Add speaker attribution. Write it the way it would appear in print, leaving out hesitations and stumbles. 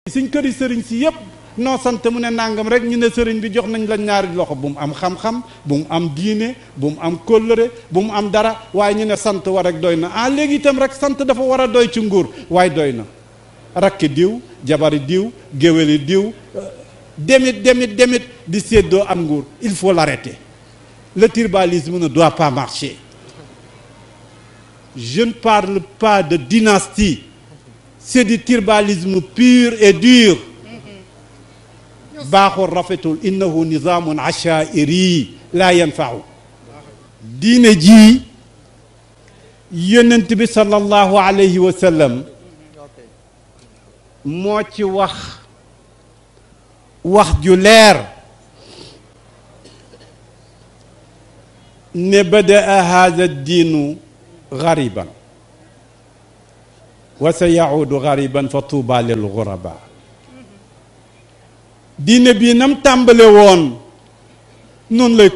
Speaker 1: suñ këri sëriñ si yépp noo sant mu ne nàngam rek ñu ne sëriñ bi jox nañ la ñaari loxo bu mu am xam-xam bu mu am diine bu mu am kóllëre bu mu am dara waaye ñu ne sant war rek doy na ah léegi itam rek sant dafa war a doy ci nguur waaye doy na rakki diw jabari diw géwéli diw demit di séddoo am nguur il faut l'arrêter. Le tribalisme ne doit pas marcher. Je ne parle pas de dynastie, c'est du tribalisme pur et dur. baaxul rafetul innahu nizamun ashairi la yanfa'u. diine ji yonent bi sallallahu alayhi wa sallam moo ci wax ju leer ne badaa hada diinu gariban wa sa yaudu gariban fa tuuba lil guraba. diine bii nam tàmbale woon noonu lay